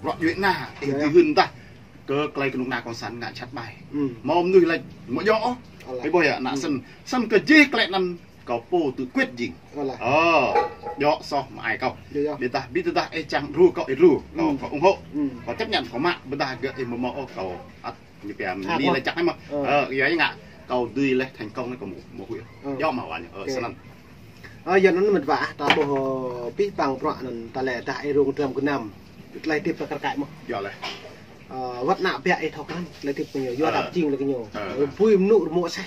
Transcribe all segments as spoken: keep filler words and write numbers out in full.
Bruă djuê ana, ih dưi hưn dah kơ klei knŭk kna cộng sản ngă jhat ƀai. Mâo mnuih lač amâo djŏ ôh. Ih ƀuh yơh, anăn snăn, snăn kơ jih klei anăn kâo pô tự quyết jing. Ơ, djŏ soh mă ai kâo. Ƀiădah, ƀiădah ih čiăng đru kâo, ih đru. Kâo, kâo ủng hộ. Kâo chấp nhận, kâo mă, ƀiădah gơ̆ ih amâo mâo ôh, kâo ăt ñu pia mni lač jăk mơh. Ơ, yua ngă kâo dưi leh thành công anei kâo amâo, amâo huĭ. Djŏ mă wa ñu. Ơ, snăn. Ơ, yua anăn mĭt wa, ta ƀuh, ơ, pih pang bruă anăn ta lĕ dah ih rŭng dram gơnam. Tlei hdĭp ta kar kaĭ mơh. Djŏ leh. Ơ, wăt ană biă ih thâo krăn, tlei hdĭp kơ ñu, yua dap jing leh kơ ñu. Ơ, pui mnŭ rmô aseh.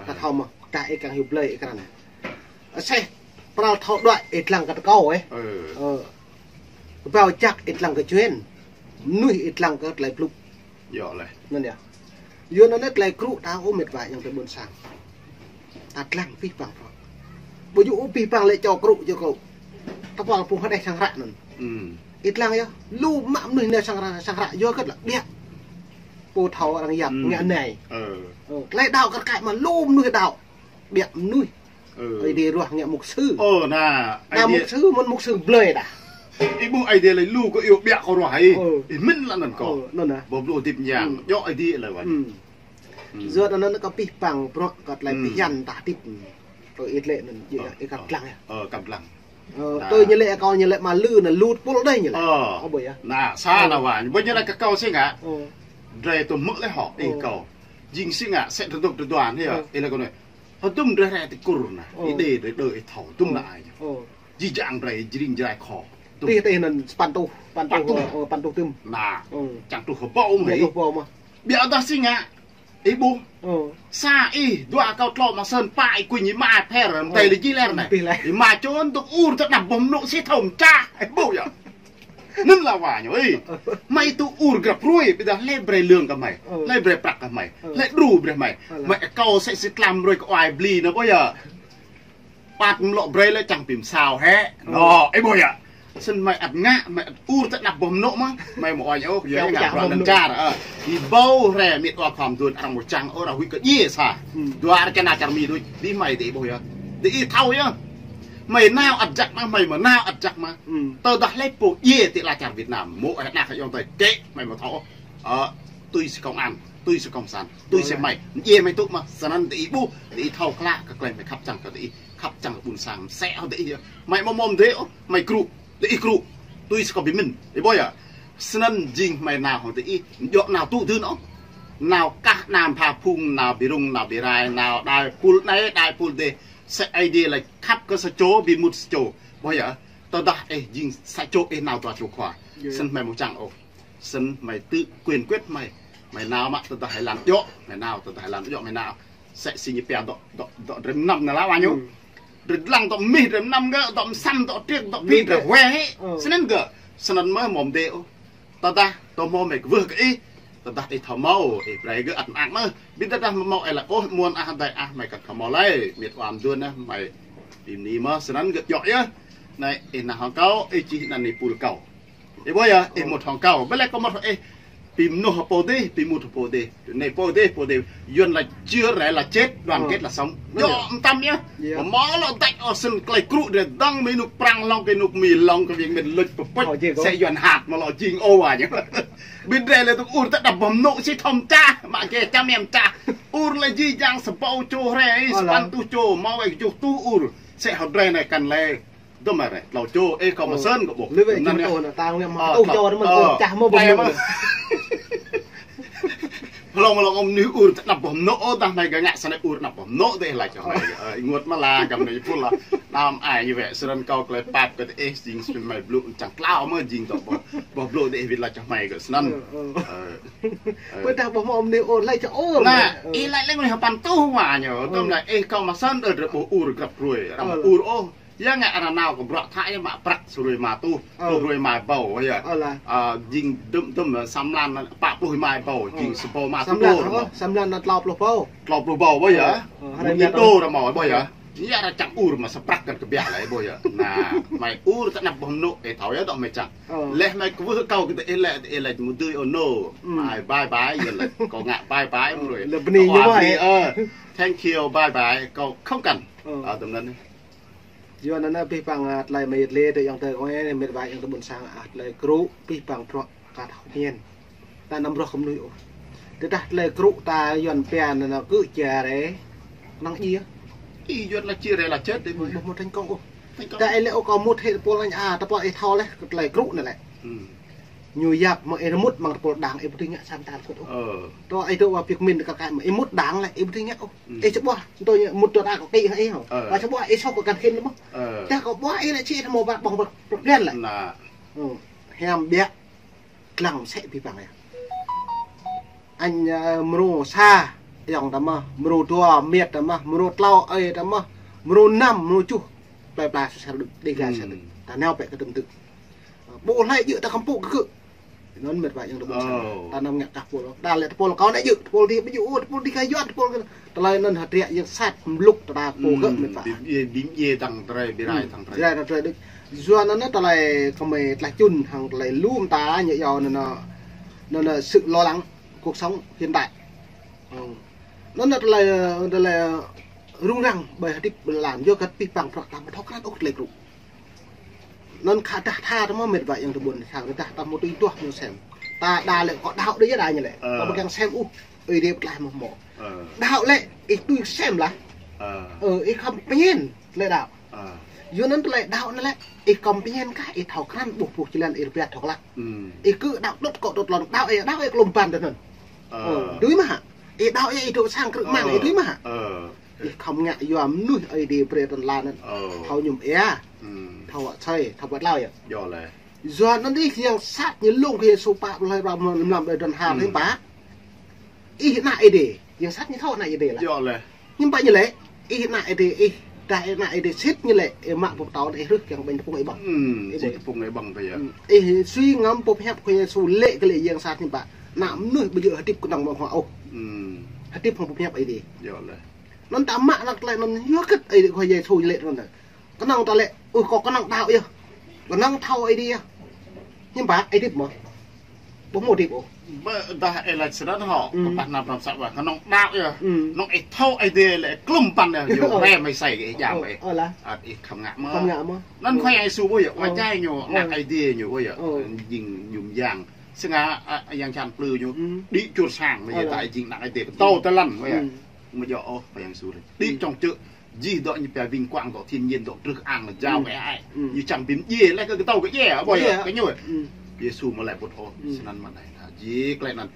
Ta thâo mơh, dah ih čiăng hiu blei ih krăn. Aseh, pral thâo đuĕ ih dlăng kơ tkâo, ơ. Ơ. Kbao jăk ih dlăng kơ čuên. Mnuih ih dlăng kơ tlei blŭ. Djŏ leh. Anăn yơh. Yua anăn tlei krŭ ta ơ mĭt wa ayŏng adei ƀuôn sang. Ta dlăng pih pang bruă. Ƀu djŏ ôh pih pang lĕ čô krŭ, čô krŭ. Ta pal phung hđeh sang hră anăn. Ih dlăng yơh. Lu mă mnuih nao sang hră, sang hră yua kơ tlei ƀiă. Pô thâo arăng yap ngă anei. Ơ, tlei đăo kar kaĭ mă lu mnuih đăo. Ƀiă mnuih. Aê Diê ruah ngă mục sư. Ơ, na, mục sư, mơ̆n mục sư blei dah. Ih ƀuh Aê Diê lĕ lu kơ iêu ƀiă kơ ruah ih. Ih mĭn leh anăn kâo. Ơ, anăn na. Boh blŭ hdĭp myang. Djŏ Aê Diê leh wa. Yua anăn kâo pih pang bruă kơ tlei pih yan ta hdĭp. Ơ, ih lĕ anăn, ih kăp dlăng yơh. Ơ, kăp dlăng. Ơ, tui ñu lĕ kâo ñu lĕ mă lư anăn lu tpul dih ñu lĕ. Ơ. Ơ, ƀuh yơh. Na, sa na wa. Ƀuh ñu lĕ kơ kâo si ngă. Drei tŭ mơ̆ leh hŏ, ih kâo. Jing si ngă, sĕ tơdŭk tơduan, yơh. Ih lĕ kâo anei. Hơdŭm drei rai ti kur na. Ih dê drei đơ ih thâo, dŭm na ai. Jih jang drei jring jrai kho. Tih, tih anăn păn tuh, păn tuh, ơ, păn tuh tŭm. Na. Čiăng tuh hbâo mơh. Tuh hbâo mơh. Ƀiădah si ngă. Ih ƀuh. Sa ih, dua kâo tlâo mă snăn pă ih kuñ ih mă pher, mtei lĕ jih leh anei. Ih mă čuôn dôk ur tơ anăp boh mnŭ si thâo mčah. Ih ƀuh yơh. Anăn leh wa ñu, ih. Hmei tŭ ur grăp hruê, ƀiădah hlei brei lương kơ hmei. Hlei brei prăk kơ hmei. Hlei đru brei hmei. Hmei kâo sĕ si tlam ruê kơ ai bli anăn ƀuh yơh. Păt mlŏ brei lĕ čiăng bi msao hĕ. Nŏ, ih ƀuh yơh. Snăn hmei ăt ngă, hmei ăt ur tơ anăp boh mnŭ mơh. Hmei amâo uêñ ôh, yua ngă bruă anăn čar. Ih ƀuh hriê mĭt wa khua mduôn arăng amâo čiăng ôh arăng huĭ kơ djiê sa. Dua ară kơ anăn čar Mi đuč, dih hmei dih ƀuh yơh. Dih ih thâo yơh. Hmei nao ăt jăk mơh, hmei amâo nao ăt jăk mơh. Tơdah lĕ pô djiê ti ala čar Việt Nam, mâo ai anak ayŏng adei kĕ, hmei amâo thâo ôh. Ơ, tui si công an, tui si cộng sản, tui si hmei. Djiê hmei tŭ mơh, snăn dih ih ƀuh, dih ih thâo klă kơ klei hmei khăp čiăng kơ dih ih. Khăp čiăng ƀuôn sang msĕ hŏng diih yơh. Hmei amâo mâo mdê ôh, hmei krŭ, diih krŭ. Tui si kâo bi mĭn, ih ƀuh yơh. Snăn jing hmei nao hŏng diih, amâo djŏ nao tŭ dưn ôh. Nao kah anăn pha phung, nao bi rŭng, nao bi rai, nao đai pul anei, đai pul dih. Sĕ Aê Diê lač khăp kơ sa čô, bi mŭt sa čô. Ƀuh yơh, tơdah ih jing sa čô ih nao dua čô khua. Snăn hmei amâo čiăng ôh. Snăn hmei tự quyền quyết hmei. Hmei nao mă tơdah êlan djŏ, hmei nao tơdah êlan djŏ hmei nao. Sĕ si ñu pia dŏ, dŏ, dŏ drei mnăm anăn leh wa ñu. Drei dlăng dŏ mih drei mnăm gơ̆, dŏ msăm, dŏ triêk, dŏ phi drei wê hĕ. Snăn gơ̆, snăn mơh mâo mdê ôh. Tơdah, tơ mâo hmei kwưh kơ ih. Tơdah ih thâo mâo, ih brei gơ̆ ăt mơak mơh. Bi tơdah mâo ih lač ôh, muôn ah adei ah hmei kăt thâo mâo lei. Mĭt wa mduôn ah hmei bi mni mơh, snăn gơ̆ djŏ yơh. Anei, ih nao hŏng kâo, ih čih anăn ni pul kâo. Ih ƀuh yơh, ih mŭt hŏng kâo. Ƀiădah kâo mŭt hŏng ih. Bi mnuih pô dih, bi mŭt pô dih. Anei pô dih, pô dih. Yuăn lač chưa rẽ là chết, đoàn kết là sống. Djŏ mtam yơh. Amâo mâo lŏ dăč ôh snăn klei krŭ drei dơ̆ng mơ̆ng ênuk Prăng hlŏng kơ ênuk Mi hlŏng kơ Việt Minh luč pơpŭč. Sĕ Yuăn hăt amâo lŏ jing ôh wa ñu. Bi drei lĕ tŭ ur tơ anăp boh mnŭ si thâo mčah, mă kơ čăm yăm mčah. Ur lĕ jih jang sa ƀâo čô hriê, sa păn tuh čô, mâo wĕ kjuh tuh ur. Sĕ hŏng drei anei kăn lĕ. Dŭm ară, tlâo čô, ê, kâo msĕn kâo ƀuh. Lĕ wĕ anăn čô yơh. Anăn ta ngă mă, ơ, tlâo čô anăn mă, ơ, čah mă ƀuh ƀai mă. Hlŏng, hlŏng ôh mnuih ur tơ anăp boh mnŭ, ơ, dah hmei gơ̆ ngă snei ur anăp boh mnŭ dih lač kơ hmei. Ơ, ênguôt mă lah, găm anei pul lah. Anăm ai ñu wĕ, snăn kâo klei pap kơ diih, jing snăn hmei blŭ, čiăng tlao mơh, jing dŏ boh, boh blŭ diih wĭt lač kơ hmei gơ̆ snăn. Ơ, ơ. Ơ. Ƀiădah boh mâo mnuih ur, lač čơ ur. Na, ih lač lĕ mnuih păn tuh wa ñu, tơdah lač, ê, kâo msĕn, ơ, drei ƀuh ur grăp hruê, arăng ur ôh. Ya ngă ară nao kơ bruă thă ya mă prăk sa hruê êma tuh, sa hruê êma êbâo yơh. Ơ, jing dŭm, dŭm, sa mlan pă pluh êma êbâo, jing sa êbâo êma tuh êbâo. Sa mlan tlâo pluh êbâo. Tlâo pluh êbâo ƀuh yơh. Ơ, hruê mă tuh êbâo ƀuh yơh. Ya ară čiăng ur mă sa prăk kăn kbiă lei ƀuh yơh. Na, hmei ur tơ anăp boh mnŭ, ê thâo yơh dŏ hmei čiăng. Leh hmei kwưh kâo kơ diih lĕ, diih lač mdưi ôh nô. Hmei bye bye, yơh lač kâo ngă bye bye mrâo. Leh bơni ñu mơh. Ơ, thank you, bye bye, kâo không cần. Ơ, tơm anăn. Yua anăn pih pang, ơ, tlei mơit lĕ, tơ ayŏng tơ kơ, ơ, mĭt wa ayŏng tơ ƀuôn sang, ơ, tlei krŭ, pih pang bruă. Kat hŏ hiên. Ta năm roh kơ mnuih ôh. Tơdah tlei krŭ ta Yuăn pia năn năn kơ chia rẽ. Năng djiê. Ih Yuăn lač chia rẽ lač čăt dih. Ƀuh mâo thành công ôh. Thành công. Ta ih lĕ ôh kâo mŭt hĕ tơpul añ a, tơpul ih thâo leh, kơ tlei krŭ năn lĕ. Ñu yap mâo ih mŭt mơ̆ng tơpul đảng, ih ƀu dưi ngă sang mtao kơ ôh. Tơ ih tơ wa Việt Minh kơ kơ mâo ih mŭt đảng lĕ, ih ƀu dưi ngă ôh. Ih čơ ƀuah, tơ ñu mŭt tơ đảng kơ kơ ih ôh. Wa čơ ƀuah, ih sŏk kơ kăn khĭn mâo. Tơdah kâo ƀuah, ih lĕ čĭ mâo ƀăng ƀăng ƀăng ƀăng lĕ. Hiam biă. Dlăng msĕ bi băng yơh. Añ, ơ, mrô sa, ayŏng ta mơh, mrô dua, miêt ta mơh, mrô tlâo, ơi ta mơh, mrô năm, mrô čuh. Plei pla sơr đĭ ga sơr đĭ. Ta nao pĕ kơ tŭm tŭ. Ƀuh hlei jư̆ ta kăm pŭ kơ kơ. Năn mĕt wa ayŏng ta ƀuôn sang. Ta năm ngă kah pôl. Đa lĕ tơpul kâo nĕ jư̆, tơpul dih ƀu jư̆, tơpul dih kơ Yuăn, tơpul kơ Tơlơi anăn hơtriă yang sat mluk tơdah pô gơ̆ mĕt wa. Bi mdjiê, bi mdjiê dăng drei, bi rai dăng drei. Bi rai dăng drei đuč. Yua anăn tơlơi kmei tlah čŭn hăng tơlơi lu mta ñu yua anăn, anăn sự lo lắng cuộc sống hiện tại. Anăn tơlơi, tơlơi rŭng răng ƀơi hdĭp ƀơi lăn yua kơ bi băng prăk tam thâo krăn ôh tơlơi krŭ. Anăn khă dah tha ta mâo mĕt wa ayŏng ta ƀuôn sang, dah ta mâo tui tuah mâo sem. Ta đa lĕ kâo đăo đei ya đa ñu lĕ. Kâo ƀu kiăng sem ôh. Ơi Adai pơtlaih mâo mâo. Đăo lĕ, ih tui sem lah. Ơ, ih khăm pơñen lĕ đăo. Yua anăn tơlơi đăo anăn lĕ, ih khăm pơñen kah, ih thâo krăn ƀuh ƀuh jơlan ih rơbat thâo klă. Ih kơ đăo đŭt kâo đŭt lŏn đăo ih, đăo ih klŭm ban tơ anăn. Ơ, dưi mơh hă? Ih đăo ih, ih dôk sang krư̆ mang, ih dưi mơh hă? Ih khăm ngă yua mnuih Ơi Adai brei tăn la anăn. Thâo ñŭm êa. Thâo wă čai, thâo wăt tlâo yơh. Yua anăn ih yang sat ñu lông kơ Yêsu pă hlei ba mlam mlam đei dăn ha hlei pă. Ih ană Ơi Adai, yang sat ñu thâo ană Ơi Adai lah. Ñu pă ñu lĕ, ih ană Ơi Adai, ih dah ană Ơi Adai sĭt ñu lĕ, ih mă pô pơtâo ih rơh kiăng ƀañ tơpŭng ih ƀơ̆ng. Sĭt tơpŭng ih ƀơ̆ng tơ yơh. Ih sui ngăm pô pơhiăp kơ Yêsu lĕ kơ lĕ yang sat ñu pă. Ană mnuih ƀu djŏ hdĭp knŏng mơ̆ng hua ôh. Hdĭp hŏng pô pơhiăp Ơi Adai. Anăn ta mă lăk tlei anăn yua kơ Ơi Adai kơ Yêsu lĕ anăn. Knŏng ta lĕ, ơ, kâo knŏng đăo yơh. Knŏng thâo Ơi Adai yơh. Hiư̆m pă, Ơi Adai mơh. Ƀu mâo Ơi Adai ôh. Ƀơ dah ih lač snăn hŏ, kơ pah nao pram sa wa, knŏng đăo yơh. Knŏng ih thâo Ơi Adai lĕ klŭm păn yơh, ñu rem ih sai kơ ih jam ih. Ăt ih khăm ngă mơh. Anăn Khua Yang Yêsu ƀuh yơh, wa čai ñu, anak Ơi Adai ñu ƀuh yơh. Jing ñu myang. Snăn, a, yang čan plư ñu. Đĭ čur sang, mă yơh ta jing anak Ơi Adai. Tâo tơlăn, ƀuh yơh. Mă yơh ôh, Khua Yang Yêsu lĕ. Đĭ čŏng čư̆. Jih dŏ ñu pia vinh quang dŏ thiên nhiên dŏ drưh ang jao kơ ai. Ñu čiăng bi mdjiê leh kơ kdâo kơ djiê, ƀuh yơh, kơ ñu. Yêsu mă lĕ pŭt ôh, snăn mă anei. Jih klei anăn.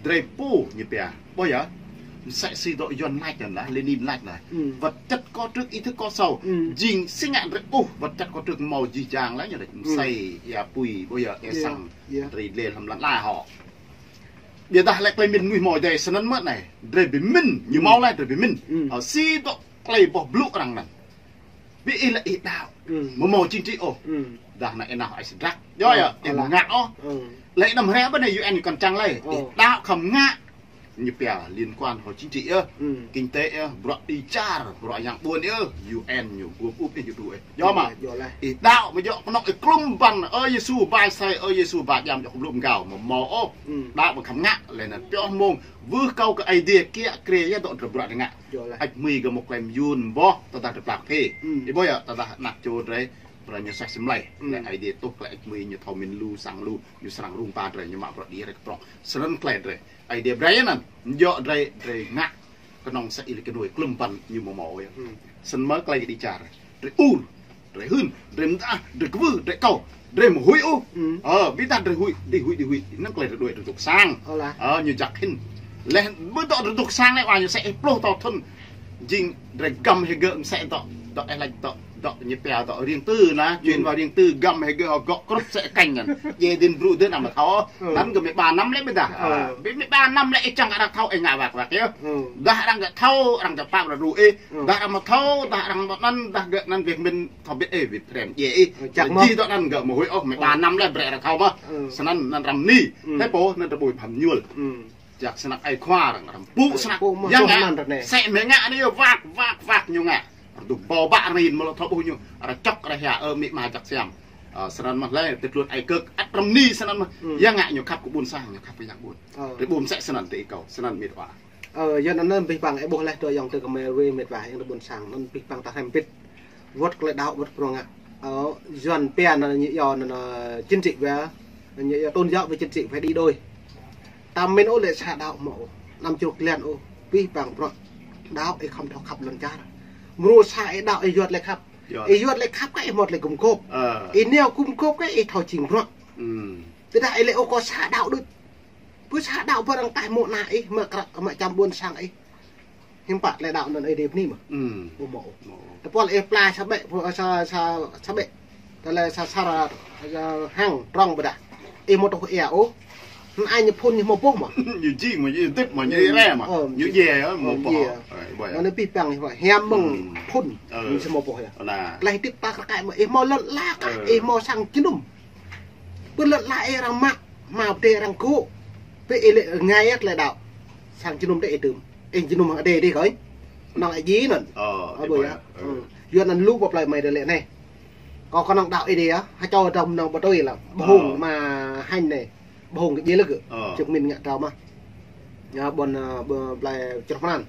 Drei pô ñu pia, ƀuh yơh. Msĕ si dŏ Yuăn lač anăn lah, Lenin lač lah. Vật chất có trước ý thức có sau. Jing si ngă drei ƀuh, vật chất có trước mâo jih jang lah ñu lač. Msĕ, êa pui, ƀuh yơh, êa sang. Drei dlel hlăm lăn ala hŏ. Ƀiădah lĕ klei mĭn mnuih mâo dê snăn mơh anei. Drei bi mĭn, ñu mâo leh drei bi mĭn. Ơ, si dŏ klei boh blŭ arăng anăn. Bi ih lĕ ih đăo. Mâo mâo chính trị ôh. Dah anăn ih nao ai sdrak. Yơh, yơh, ih mâo ngă ôh. Lĕ năm hriê ƀơ anei U N ñu kăn čiăng lei. Ih đăo khăm ngă. Ñu pia liên quan hŏ chính trị yơh. Kinh tế yơh, bruă đi čar, bruă yang ƀuôn yơh. U N ñu gum ŭp ih ñu đru ih. Yơh mă. Ih đăo mă yơh knŏng ih klŭm păn, ơ Yêsu ba êsei, ơ Yêsu ba jam jŏk blŭ mgao, mâo mâo ôh. Đăo mă khăm ngă, leh anăn pioh mông, wưh kâo kơ Aê Diê kiă kriê yơh dŏ drei bruă drei ngă. Ăt hmưi gơ̆ mâo klei myun mboh, tơdah drei plak phê. Ih ƀuh yơh, tơdah anak čô drei, brei ñu sah sĭm lei. Leh Aê Diê tuh klei ăt hmưi ñu thâo mĭn lu, sang lu, ñu srăng rŭng ba drei, ñu mă bruă dih rei kprŏng. Snăn klei drei. Aê Diê brei anăn, yơh drei, drei ngă. Knŏng sa ih lĕ knuih klŭm păn ñu mâo mâo yơh. Snăn mơh klei đi čar. Drei ur, drei hưn, drei mdah, drei kwưh, drei kâo. Drei mâo huĭ ôh. Ơ, bi dah drei huĭ, đi huĭ, đi huĭ. Năng klei drei đuĕ drei dôk sang. Ơ, ñu jăk hĭn. Leh ƀơ dŏ drei dôk sang leh wa ñu sĕ ih pluh tâo thŭn. Jing drei găm hĕ gơ̆ msĕ dŏ, dŏ ih lač dŏ, dŏ ñu pia dŏ riêng tư lah, chuyên vào riêng tư găm hĕ gơ̆ hŏ gŏ krŭp sĕ kênh anăn. Djiê dĭn brŭ dĭn amâo thâo. Anăn gơ̆ mĭ ba năm leh bi dah. Bi mĭ ba năm leh ih čiăng arăng thâo ih ngă wăk wăk yơh. Dah arăng gơ̆ thâo, arăng gơ̆ pap arăng đru ih. Dah arăng amâo thâo, dah arăng amâo anăn, dah gơ̆ anăn Việt Minh thâo bĭt ih, Việt Nam djiê ih. Jih dŏ anăn gơ̆ mâo huĭ ôh, mĭ ba năm leh brei arăng thâo mơh. Snăn anăn răm ni. Tơ pô, anăn drei ƀuh phăm ñuôl. Jăk snăk ai khua arăng, arăng pŭ snăk. Yang ngă, sĕ mĕ ngă anei yơh wăk, wăk, wăk ñu ngă. Arăng dôk bŏ bă arăng hin mlŏ thâo ƀuh ñu. Arăng čŏk arăng hia, ơ, mĭ ma jăk siam. Ơ, snăn mơh leh, ti tluôn ai kơk, ăt răm ni snăn mơh. Yang ngă ñu khăp kơ ƀuôn sang, ñu khăp kơ yang ƀuôn. Drei ƀuh msĕ snăn ti ih kâo, snăn mĭt wa. Ơ, yua anăn bi băng ih ƀuh leh dua ayŏng tơ kmei rue mĭt wa, ayŏng tơ ƀuôn sang, anăn bi băng ta hrăm pĭt. Wăt klei đăo, wăt prŏng ngă. Ơ, Yuăn pia anăn ñu yua anăn, ơ, chính trị wa. Tôn giáo với chính trị phải đi đôi. Tăm mĭn ôh lĕ sa đăo mơh ôh. Năm čruk liăn ôh. Pih păng bruă đăo ih khăm thâo khăp lăn čar. Mrô sa ih đăo ih yuăt lĕ khăp. Ih yuăt lĕ khăp kơ ih mâo lĕ gŭm gôp. Ih nao gŭm gôp kơ ih thâo čing bruă. Tơdah ih lĕ ôh kâo sa đăo đuč. Pơ sa đăo bơ arăng taih mô̆ ana ih mă kră mă čăm ƀuôn sang ih. Hiam pă lĕ đăo anăn ih dê bni mơh. Ƀu mâo. Tơpul ih pla sa ƀĕ, sa, sa, sa ƀĕ. Tơlơi sa sar, sa hăng trong ƀiădah. Ih mâo tuh ia ôh. Hơnai ñu phŭn ñu mâo boh mơh. Ñu jing mơh, ñu dĭp mơh, ñu ih re mơh. Ñu djiê, mâo boh. Anăn pih păng hiam mơ̆ng phŭn. Ñu mâo boh ya. Klei dĭp ta krăkai mơh. Ih mâo lăn ala kah, ih mâo sang jơnum. Pơ lăn ala ih arăng mă, mă pơdê arăng gŭ. Pơ ih lĕ ngai ăt lĕ đăo. Sang jơnum tơ ih tưm. Ih jơnum hăng adê dih kơ. Năng ai ji anăn. Ơ, ƀuh ya. Yuăn anăn lu pơ plei mei dê lĕ anei. Kâo kơ năng đăo ih dê ya. Hă čô dăm năng ƀu tui lă. Ƀhung mă hanh anei. Ƀhung kơ djiê lĕ kơ. Čuk min ngă tao mă. Ya, ƀuôn, ơ, ƀuôn plei črơh mơnăn.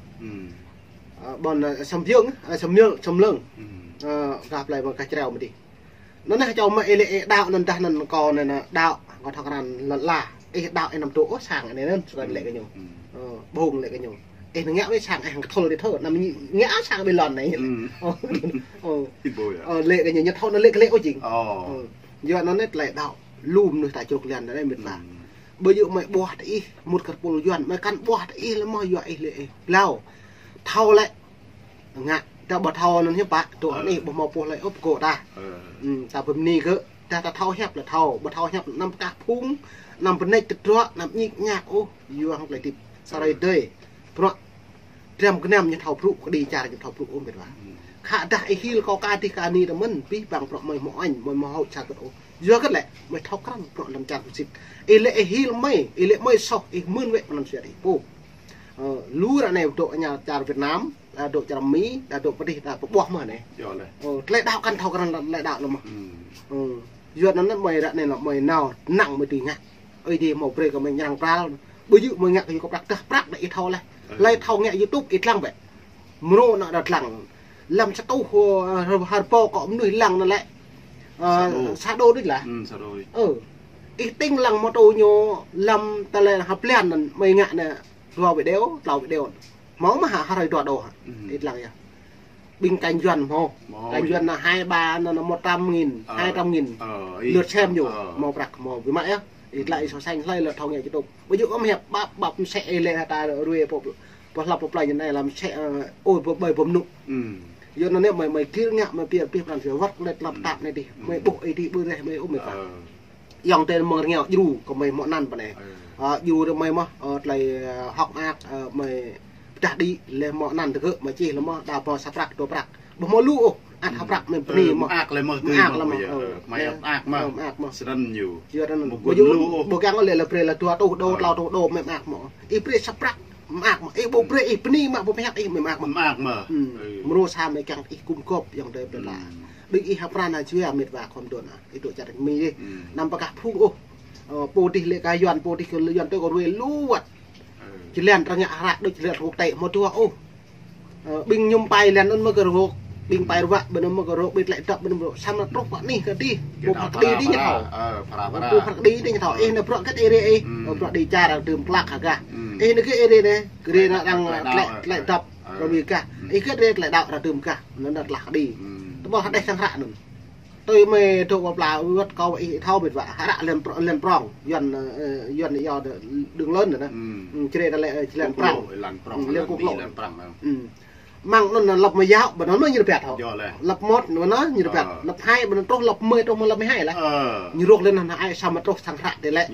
Ơ, ƀuôn, ơ, Săm Biêng, ơ, Săm Miêng, Săm Lơng. Ơ, gah plei mă gah črao mă dih. Anăn nah čô mă ih lĕ ih đăo anăn dah anăn kâo anăn đăo, kâo thâo krăn lăn ala. Ih đăo ih năm tŭ ôh sang anei anăn, sukan lĕ kơ ñu. Ơ, ƀhung lĕ kơ ñu. Ih ngă wĕ sang ih hăng kthul dih thâo, năm ngă sang ƀi lăn anei. Ơ, lĕ kơ ñu, ñu thâo anăn lĕ kơ lĕ ôh jing. Ơ, yua anăn anei tlei đăo, lu mnuih ta čruk liăn anei mĭt wa. Ƀu djŏ mei ƀuah tơ ih, mŭt kơ pul Yuăn, mei kăn ƀuah tơ ih lĕ mơh yua ih lĕ ih. Blâo. Thâo lĕ. Ngă, ta ƀu thâo anăn hiam pă, tŭ anei ƀu mâo pô lĕ ôh pơgô̆ ta. Ta pơmni kơ, ta, ta thâo hiăp lĕ thâo, ƀu thâo hiăp năm kah phung, năm pơnêč tơdruă, năm ñik ñak ôh, yua hŏng klei dĭp. Sa rei dei, bruă, driăm gơnam ñu thâo brŭ, kđi čar ñu thâo brŭ ôh mĭt wa. Khă dah ih hil kâo ka dih ka ni tơ mĭn, pih păng bruă mei mâo añ, mei mâo hŏ čar kơt ôh. Yua kơt lĕ, mei thâo krăn bruă lăn čar kơ sĭt. Ih lĕ ih hil mei, ih lĕ mei soh, ih mưn wĕ pơnăn sui ih pô. Ơ, lu ară anei dôk ña čar Việt Nam, đa dôk čar Mi, đa dôk pơdih, đa pơƀuah mơh anei. Ơ, tlei đăo kăn thâo krăn tlei đăo lĕ mơh. Ơ, yua anăn mei ară anei lĕ mei nao năng mei dưi ngă. Ơi dih mâo brei kơ mei ñrăng pral. Ƀu djŏ mei ngă kơ yua kơ prăk dah prăk đa ih thâo leh. Hlei thâo ngă YouTube ih dlăng bĕ. Mrô anăn đa dlăng. Lăm sa tuh, ơ, har, har pô kơ mnuih lăng anăn lĕ. Ơ, sa đô đuč lah. Ơ, ih tĭng lăng mô tô ñu lăm tơlơi hăp lian anăn mei ngă anei dua video, tlâo video. Mâo mơh hă, hruê dua đô hă. Ih dlăng ya. Ƀing kênh Yuăn mâo. Kênh Yuăn anăn hai ba, anăn, anăn một trăm nghìn, hai trăm nghìn. Lượt xem ñu. Mâo prăk, mâo bi mă ya. Ih dlăng ih so sánh hlei lĕ thâo ngă YouTube. Ƀu djŏ ôh hiăp ƀăp, ƀăp msĕ ih lĕ hă ta rue pô, pô hlăp pô plei ñu anei lăm msĕ, ơ, ôi pô ƀai pô mnŭ. Yua anăn anei mei, mei gĭr ngă, mei pia pih pran sui wăt lĕ tlăp tap anei dih. Mei ƀuh ih dih ƀuh reh, mei ôh mei pă. Ayŏng adei mơ̆ng rngeo djru kơ mei mâo anăn pơ anei. Ơ, djru dê mei mơh, ơ, tlei, ơ, hŏk mơak, ơ, mei pdah đĭ leh mâo anăn tơgơ̆, mei čih leh mơh, đa mâo sa prăk, dua prăk. Ƀu mâo lu ôh, ăt ha prăk mei bni mơh. Mơak leh mơh, mơak leh mơh. Ơ, mei mơak mơh. Snăn ñu. Yua anăn. Ƀu djŏ, ƀu kiăng leh leh brei leh dua tuh đô, tlâo tuh đô mei mơak mơh. Ih brei sa prăk, mơak mơh. Ih ƀu brei ih bni mă, ƀu pơhiăp ih mei mơak mơh. Mơak mơh. Mrô sa mei kiăng ih gŭm gôp ayŏng adei plei pla. Đĭ ih ha pran ha jua mĭt wa khua mduôn ah. Ih dôk čar Mi dih. Năm pơkah phung ôh. Ơ, pô dih lĕ kơ Yuăn, pô dih kơ Yuăn tơ kơ rue lu wăt. Jơlan arăng ngă hră đuč jơlan ruk tê mâo dua ôh. Ơ, ƀing ñu pai lăn anăn mơh kơ ruk. Ƀing pai ruă ƀơi anăn mơh kơ ruk, ƀĭt lĕ dăp ƀơi anăn mơh ruk. Săm na truh pă anih kơ dih. Pô phat kđi dih ñu thâo. Pô phat kđi dih ñu thâo. Ih anei bruă kơ ih ri ih. Ơ, bruă đĭ čar arăng dưm klăk hă gah. Ih anei kơ ih ri anei. Kơ ri anăn arăng tlĕ, tlĕ dăp. Kơ ih gah. Ih kơ ri tlĕ đăo arăng dưm gah. Anăn đăt lah kđi. Tơƀuh hđeh sang hră anăn. Tui mei dôk pla wăt kâo ih thâo mĭt wa. Hră lăn pr-, lăn prŏng. Yuăn, ơ, Yuăn yua đơ-, đường lớn anăn. Čre ta lĕ, ơ, lăn prŏng. Lăn prŏng, lăn prŏng. Mơ̆ng anăn lăp mei yao, ƀơ anăn mei ñu rơbat hŏ. Lăp một, ƀơ anăn ñu rơbat. Lăp hai, ƀơ anăn truh lăp mười, truh mơ̆ng lăp mười hai lah. Ñu rôk leh anăn ai săm truh sang hră dih lĕ.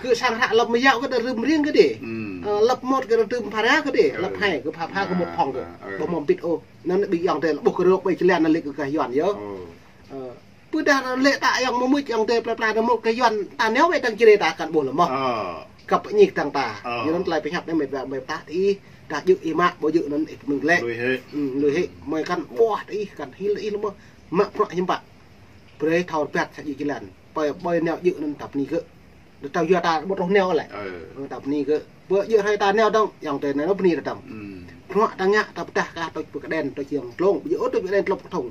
Kơ sang hră lăp mei yao kơ đa rưm riêng kơ dih. Ơ, lăp một kơ đa rưm phara kơ dih. Lăp hai kơ pha pha kơ một phòng kơ. Ƀu mâo mbĭt ôh. Anăn ƀing ayŏng adei lĕ ƀuh kơ rôk ƀai jơlan anăn lĕ kơ gah Yuăn yơh. Ơ. Pơ dah lĕ ta ayŏng mâo mưč ayŏng adei plei pla anăn mâo kơ Yuăn ta nao wĕ dơ̆ng čre ta kăn ƀuh leh mơh. Kăp ñik dơ̆ng ta. Yua anăn tlei pơhiăp anei mĭt wa mei ptah ih, dah djŏ ih mă, ƀu djŏ anăn ih mơ̆ng lĕ. Lui hĕ. Ơ, lui hĕ. Mei kăn ƀuah ih, kăn hil ih leh mơh. Mă bruă hiam pă. Brei thâo rơbat sa djŏ jơlan. Ƀai, ƀai nao djŏ anăn ta bni gơ̆. Đa tâo yua ta ƀu truh nao leh. Ơ, ta bni gơ̆. Ƀu djŏ hruê ta nao dơ̆ng, ayŏng adei anei nao bni ta dơ̆ng. Bruă ta ngă ta ptah kah tuč pơ kđen, tuč yang tlông. Ƀu djŏ ôh tuč pơ kđen tlông kthŭng.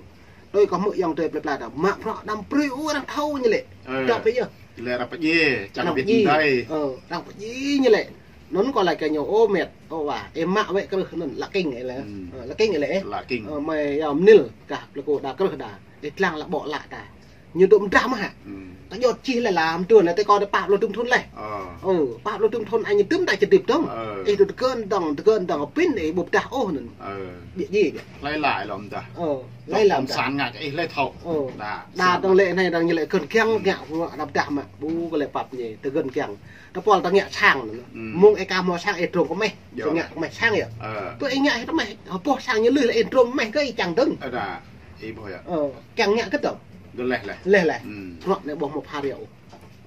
Tui kâo hmư̆ ayŏng adei plei pla ta. Mă bruă đăm brei ôh arăng thâo ñu lĕ. Dăp ih yơh. Lĕ arăng pơdjiê, čiăng arăng pơdjiê. Ơ, arăng pơdjiê ñu lĕ. Anăn kâo lač kơ ñu, ô mĕt, ô wa, ih mă wĕ krưh anăn, lă king ih lĕ. Hmm. Ơ, lă king ih lĕ. Lă king. Ơ, mơ̆ ya mnil, kah plei kơ đa krưh đa. Ih dlăng lă ƀô̆ lă ta. Ñu dôk mdah mơh hă. Hmm. Ta jot čih lĕ lam tuôn lĕ, ti kâo dê pă pluh dŭm thŭn leh. Ơ. Ơ, pă pluh dŭm thŭn anei ñu dŭm ta čih dĭp dơ̆ng. Ơ. Ih dôk tơgơ̆n dơ̆ng, tơgơ̆n dơ̆ng, pĭn ih ƀu mdah ôh anăn. Ơ. Ƀiă djiê ƀiă. Hlei lă lŏ mdah. Ơ, hlei lă mdah. Cộng sản ngă kơ ih hlei thâo. Ơ. Đa. Đa dơ̆ng lĕ anei dơ̆ng ñu lĕ gơ̆n kiăng ngă, ngă đa mdah mă. Ƀu kơ lĕ pap ñu, tơgơ̆n kiăng. Ta pôl ta ngă sang anăn. Hmm. Mông ih ka mâo sang ih drông kơ meh. Yơh. Ngă kơ meh sang yơh. Ơ. Tơ ih ngă hĕ meh, hơpô sang ñu lui lĕ ih drông meh kơ ih čiăng dơ̆ng. Ơ, đa. Ih ƀuh yơh. Ơ, kiăng ngă kơ dơ̆ng. Dơ̆ng leh leh. Leh leh. Hmm. Bruă anei ƀuh mâo phara yơh.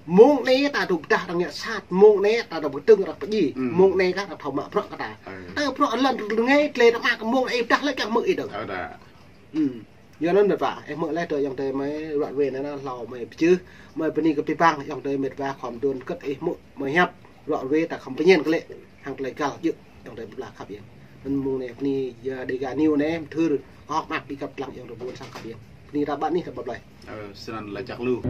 Mông anei ta dôk mdah arăng ngă sat, mông anei ta dôk mdơ̆ng arăng pơdjiê, hmm, mông anei kah ta thâo mă bruă kơ ta. Ơ. Ta bruă lăn rơngai, tlei ta mă kơ mông anei mdah leh kiăng hmư̆ ih dơ̆ng. Ơ, đa. Hmm. Yua anăn mĕt wa, ih hmư̆ leh tơ ayŏng adei mơ̆ng ruă wê anei na, hlâo mơ̆ng pơjưh, mơ̆ng bơni kơ bi păng, ayŏng adei mĕt wa khŏm duôn kơ̆t ih hmư̆, mơ̆ng hiăp, ruă wê ta khŏm pơñen kơ lĕ, hăng tlei găl jơ̆, ayŏng adei bi blah khăp yơh. Anăn mông anei, bơni, ya, Dega News anei, mthưr, kơ hŏk mơak bi kăp dlăng ayŏng adei ƀuôn sang khăp yơh. Bơni ta ƀă anih ta ƀă blei. Ơ, snăn lač jăk lu.